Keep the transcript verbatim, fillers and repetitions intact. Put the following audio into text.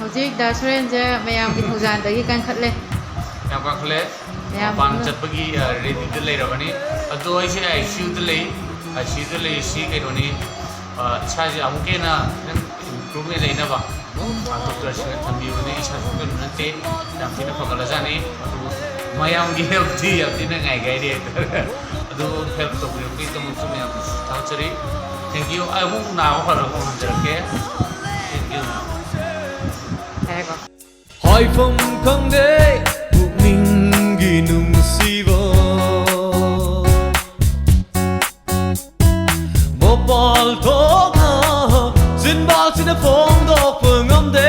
ꯍꯧꯖꯤꯛ ꯗꯥ ꯁꯨꯔꯦꯟꯁꯦ ꯃꯌꯥꯝꯒꯤ ꯊꯧꯖꯥꯜꯗꯒꯤ ꯀꯟꯈꯠꯂꯦ꯫ ꯌꯥꯝ ꯀꯥꯈꯠꯂꯦ꯫ ꯌꯥꯝ ꯃꯄꯥꯟ ꯀꯥꯈꯠꯂꯦ꯫ ꯆꯠꯄꯒꯤ ꯔꯦꯗꯤꯗ ꯂꯩꯔꯕꯅꯤ꯫ ꯑꯗꯣ ꯑꯩꯁꯦ ꯑꯥꯏ ꯁꯤ ꯌꯨꯗ ꯂꯩ꯫ ꯑꯥꯏ ꯁꯤ ꯌꯨꯗ ꯂꯩꯔꯤꯁꯤ ꯀꯩꯅꯣꯅꯤ, ꯑ, ꯏꯁꯥꯁꯦ ꯑꯃꯨꯛꯀ ꯍꯦꯟꯅ ꯈꯤꯇꯪ ꯏꯝꯄ꯭ꯔꯨꯚꯃꯦꯟ ꯂꯩꯅꯕ ꯗꯣꯛꯇꯔꯁꯤꯡꯅ ꯊꯝꯕꯤꯕꯅꯤ꯫ ꯏꯁꯥ ꯁꯣꯛꯆꯟꯕ ꯅꯠꯇꯦ, ꯌꯥꯝ ꯊꯤꯅ ꯐꯒꯠꯂꯖꯥꯠꯅꯤ꯫ ꯑꯗꯨꯕꯨ ꯃꯌꯥꯝꯒꯤ ꯍꯦꯜꯞꯇꯤ ꯌꯥꯝ ꯊꯤꯅ ꯉꯥꯏꯒꯥꯏꯔꯤ ꯍꯥꯏꯇꯥꯔꯦ꯫ ꯑꯗꯨ ꯍꯦꯜꯞ ꯇꯧꯕꯤꯔꯛꯄꯒꯤꯗꯃꯛꯁꯨ ꯃꯌꯥꯝꯗꯁꯨ ꯊꯥꯒꯠꯆꯔꯤ꯫ Thank you꯫ ꯑꯩ ꯑꯃꯨꯛ ꯅꯥꯕ ꯐꯔꯒ ꯑꯃꯨꯛ ꯍꯟꯖꯔꯛꯀꯦ꯫ Thank you꯫ ꯍꯥꯏꯔꯦꯀꯣ꯫ ꯍꯥꯏꯐꯝ ꯈꯪꯗꯦ ꯄꯨꯛꯅꯤꯡꯒꯤ ꯅꯨꯡꯁꯤꯕ꯫ ꯃꯄꯥꯜ ꯊꯣꯛꯅ ꯆꯤꯟꯕꯥꯜꯁꯤꯗ ꯐꯣꯡꯗꯣꯛꯄ ꯉꯝꯗꯦ꯫